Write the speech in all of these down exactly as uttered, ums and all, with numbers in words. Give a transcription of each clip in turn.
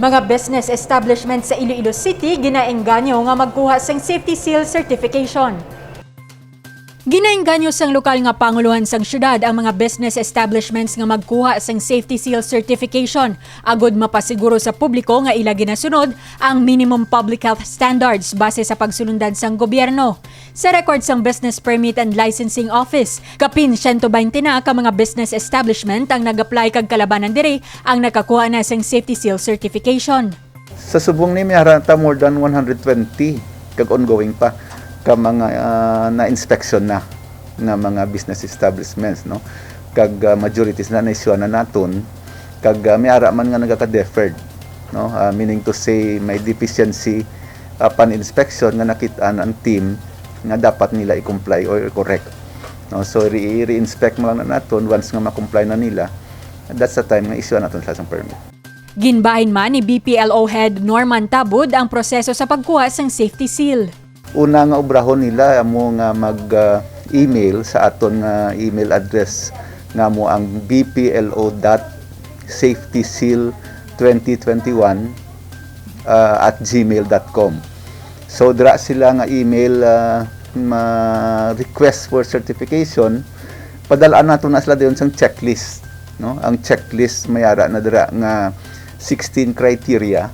Mga business establishment sa Iloilo City ginaengganyo nga magkuha sang Safety Seal certification. Ginaengganyo sang lokal nga pangulohan sang syudad ang mga business establishments nga magkuha sang Safety Seal certification agud mapasiguro sa publiko nga ila ginasunod ang minimum public health standards base sa pagsulundan sang gobyerno. Sa record sang Business Permit and Licensing Office, kapin siyento baynte na ka mga business establishment ang nag-apply kag kalabanan diri ang nakakuha na sang Safety Seal certification. Sa subong ni, may ara ta more than one hundred twenty kag ongoing pa ka mga, ah, na-inspection na nga mga business establishments, no? Kag, ah, majority sila na-issue na naton, kag, ah, may ara man nga nagaka-deferred, no? Ah, meaning to say, may deficiency, ah, pan-inspection nga nakit-an ang team nga dapat nila i-comply or i-correct, no? So, re-, re-inspect mo lang na naton, once nga ma-comply na nila, that's the time nga issue naton sila sang permit. Ginbahin man ni B P L O Head Norman Tabud ang proseso sa pagkuha sang Safety Seal. Una nga obrahon nila amo nga mag, ah, email sa aton nga email address nga amo ang B P L O dot safety seal twenty twenty-one, ah, at gmail dot com. So, dira sila nga email, ah, ma-request for certification, padal-an nato na sila dayon sang checklist, no? Ang checklist may ara na dira nga sixteen criteria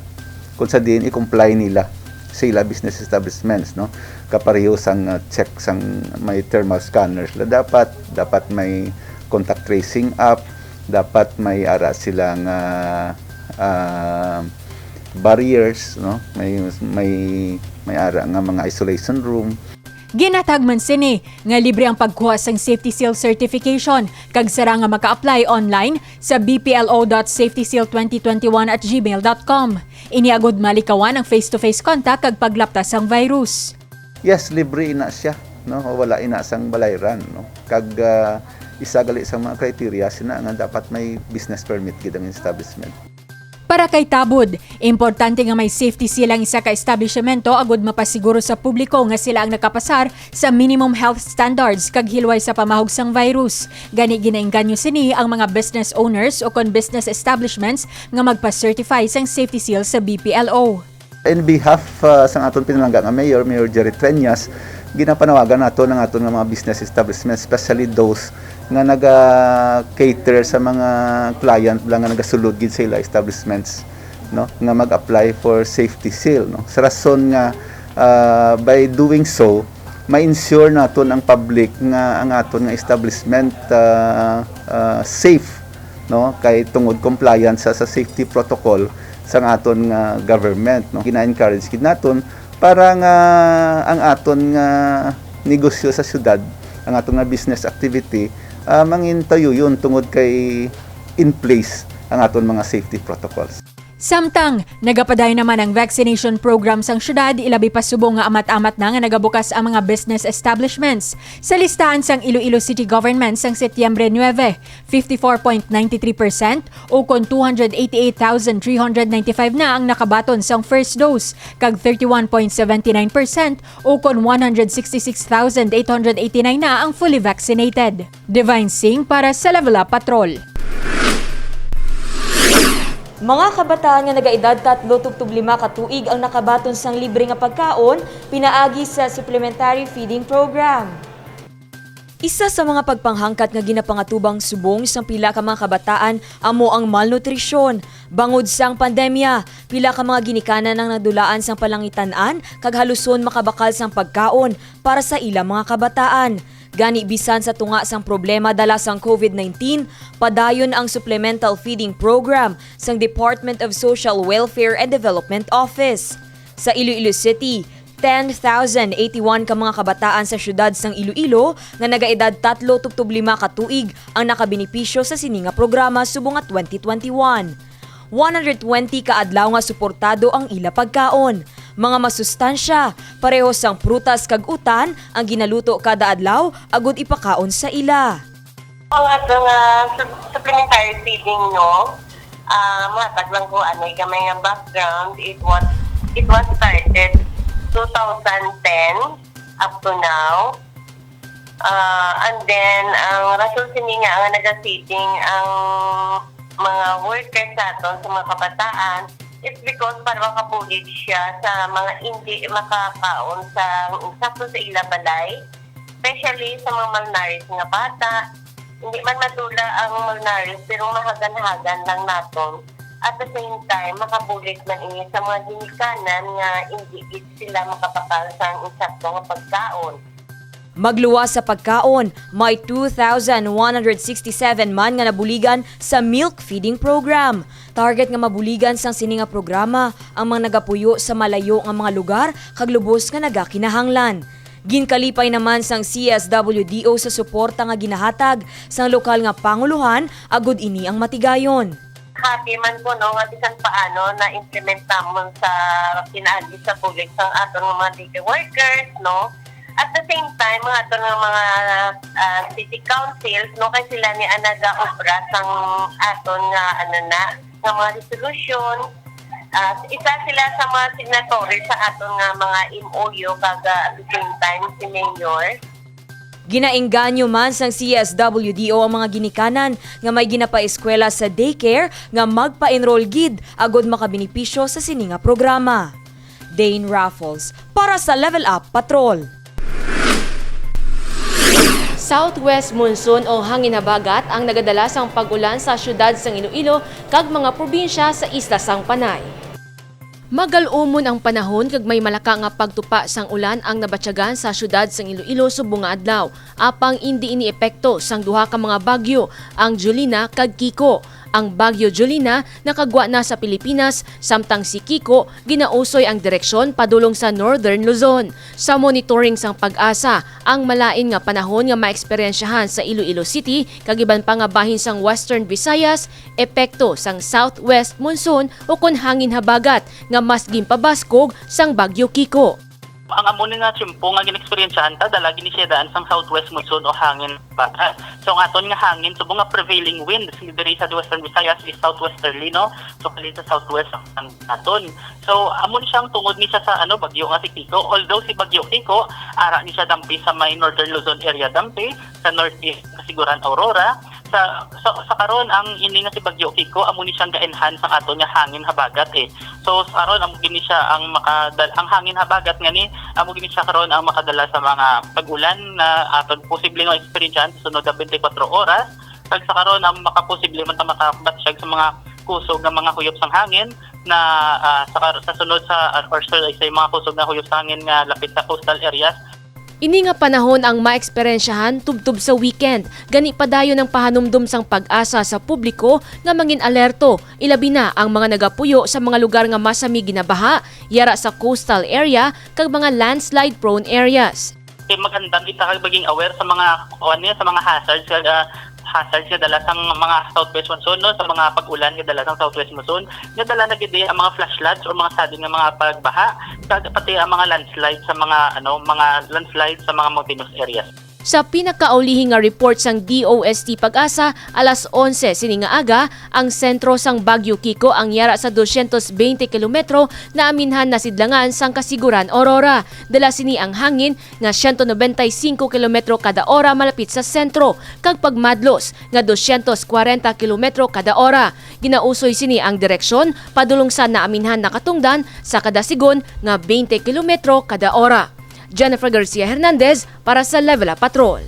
kung sa diin i-comply nila sa ila business establishments, no? Kapareho sang, ah, check sang may thermal scanner sila dapat, dapat may contact tracing app, dapat may ara sila nga, ah, barriers, no? May, may, may ara nga mga isolation room. Ginhatag man sini nga libre ang pagkuha sang Safety Seal certification kag sara nga maka-apply online sa B P L O dot safety seal twenty twenty-one at gmail dot com. Ini agud malikawan ang face-to-face contact kag paglapta sang virus. Yes, libre ina siya, no? Wala ina sang balayran, no? Kag, ah, isa gali sa mga criteria sina nga dapat may business permit gid ang establishment. Para kay Tabud, importante nga may safety seal ang isa ka establishmento agud mapasiguro sa publiko nga sila ang nakapasar sa minimum health standards kag hilway sa pamahog sang virus. Gani, ginaengganyo sini ang mga business owners o kon business establishments nga magpa-certify sang safety seal sa B P L O. In behalf, uh, sang aton pinalangga nga mayor, Mayor Jerry Treñas, ginapanawagan nato ang aton nga mga business establishment, especially those nga naga-cater sa mga client lang nga nagasulod gid sa ila establishments, no, nga mag-apply for safety seal, no. Sa rason nga, uh, by doing so, ma-ensure naton ang public nga ang aton nga establishment, uh, uh, safe, no, kay tungod compliance sa, sa safety protocol sang aton nga government, no. Gina-encourage gid naton para nga ang aton nga negosyo sa syudad, ang aton nga business activity, ah, mangin tayuyon tungod kay in place ang aton mga safety protocols. Samtang, nagapadayon naman ang vaccination program sang syudad, ilabi pa subong nga amat-amat na nga nagabukas ang mga business establishments. Sa listahan sang Iloilo City Government sang Setyembre nuebe, fifty-four point nine three percent o kon two hundred eighty-eight thousand three hundred ninety-five na ang nakabaton sang first dose, kag thirty-one point seven nine percent o kon one hundred sixty-six thousand eight hundred eighty-nine na ang fully vaccinated. Divine Singh para sa Level Up Patrol. Mga kabataan nga nagaedad tatlo tubtob lima ka tuig ang nakabaton sang libre nga pagkaon pinaagi sa Supplementary Feeding Program. Isa sa mga pagpanghangkat nga ginapangatubang subong sang pila ka mga kabataan amo ang malnutrisyon. Bangod sang pandemya, pila ka mga ginikanan ang nadulaan sang palangitan-an kag haluson makabakal sang pagkaon para sa ila mga kabataan. Gani, bisan sa tunga sang problema dala sang covid nineteen, padayon ang Supplemental Feeding Program sang Department of Social Welfare and Development Office. Sa Iloilo City, ten thousand eighty-one ka mga kabataan sa siyudad sang Iloilo nga nagaedad tatlo tubtob lima ka tuig ang nakabenepisyo sa sini nga programa subong nga twenty twenty-one. One hundred twenty ka adlaw nga suportado ang ila pagkaon. Mga masustansya, pareho sang prutas kag utan ang ginaluto kada adlaw agud ipakaon sa ila. Ang ato nga sub-, supplementary feeding, no, ah, mahatag lang ko, ano, gamay nga background. It was, it was started two thousand ten up to now. Ah, and then, ang rason sini nga, nga naga-feeding ang mga workers sa aton, sa mga kabataan, It's because para makabulig siya sa mga hindi makakaon sa insakto sa ila balay, especially sa mga malnourished nga bata. Hindi man madula ang malnourished, pero mahagan-hagan lang naton. At the same time, makabulig man ini sa mga ginikanan nga hindi gid sila makabakal sa insakto nga pagkaon. Magluwas sa pagkaon, may two thousand one hundred sixty-seven man nga nabuligan sa milk feeding program. Target nga mabuligan sang sini nga programa ang mga nagapuyo sa malayo nga mga lugar kag lubos nga nagakinahanglan. Ginkalipay naman sang C S W D O sa suporta nga ginahatag sang lokal nga pangulohan agud ini ang matigayon. Happy man ko, no, nga bisan paano na-implement namon sa pinaagi sa bulig sang aton nga mga daycare workers, no. At the same time, mga aton nga mga ah, city councils, no, kay sila ni ang nagaobra sang aton nga, ano na, nga mga resolution. Ah, isa sila sa mga signatory sa aton nga mga M O U, kag ah, at the same time si Mayor. Ginaengganyo man sang C S W D O ang mga ginikanan nga may ginapaeskwela sa daycare nga magpa-enroll gid agud makabenepisyo sa sini nga programa. Dane Raffles para sa Level Up Patrol. Southwest monsoon o hangin habagat ang nagadala sang pag-ulan sa siyudad sang Iloilo kag mga probinsya sa isla sang Panay. Magal-umon ang panahon kag may malaka nga pagtupa sang ulan ang nabatyagan sa siyudad sang Iloilo subong nga adlaw, apang indi ini epekto sang duha ka mga bagyo, ang Jolina kag Kiko. Ang Bagyo Jolina nakagwa na sa Pilipinas, samtang si Kiko ginausoy ang direksyon padulong sa Northern Luzon. Sa monitoring sang PAGASA, ang malain nga panahon nga maeksperyensyahan sa Iloilo City kag iban pa nga bahin sang Western Visayas epekto sang southwest monsoon ukon hangin habagat nga mas ginpabaskog sang Bagyo Kiko. Ang amo ni nga tiyempo nga gin-eksperyensyahan ta, dala gid ni siya daan sang southwest monsoon o hangin habagat. So ang aton nga hangin, subong nga prevailing winds diri sa Western Visayas is southwesterly, no? So kalit sa southwest ang aton. So amo ni siya ang tungod ni siya sa ano, bagyo nga si Kiko. Although si Bagyo Kiko, ara ni siya dampi sa may Northern Luzon area dampi, sa northeast Casiguran, Aurora. Sa, sa, sa karon, ang ini nga si Bagyo Kiko, amo ni siyang ga-enhance ang aton nga hangin habagat eh. So sa karon, amo gini siya ang makadal ang hangin habagat nga ni, amo gini siya karon ang makadala sa mga pag-ulan na aton posible nga eksperyensyahan sa sunod nga twenty-four oras. Kag sa karon, ang makaposible man ta makabatyag sa mga kusog nga mga huyop sang hangin na ah, sa, kar- sa sunod sa or sa, sa mga kusog nga huyop sa hangin nga lapit sa coastal areas. Ini nga panahon ang maeksperyensyahan tubtob sa weekend, gani padayon ang pahanumdom sang PAGASA sa publiko nga mangin-alerto, ilabi na ang mga nagapuyo sa mga lugar nga masami ginabaha, yara sa coastal area kag mga landslide-prone areas. Kay magandang kita kag maging aware sa mga kuan niya, sa mga hazards kag ah, hazards nga dala sang mga southwest monsoon, no, sa mga pag-ulan nga dala sang southwest monsoon, nga dala na gid ang mga flash floods or mga sudden nga mga pagbaha, kag pati ang mga landslide sa mga ano, mga landslide sa mga mountainous areas. Sa pinakaulihi nga report sang D O S T PAGASA, alas onse sini nga aga, ang sentro sang Bagyo Kiko ang yara sa dosyentos beinte kilometro naaminhan na sidlangan sang Casiguran, Aurora. Dala sini ang hangin nga siyento nobenta y singko kilometro kada ora malapit sa sentro, kag pagmadlos nga dosyentos kwarenta kilometro kada ora. Ginausoy sini ang direksyon padulong sa naaminhan na katungdan sa kada sigon nga beinte kilometro kada ora. Jennifer Garcia Hernandez para sa Level Up Patrol.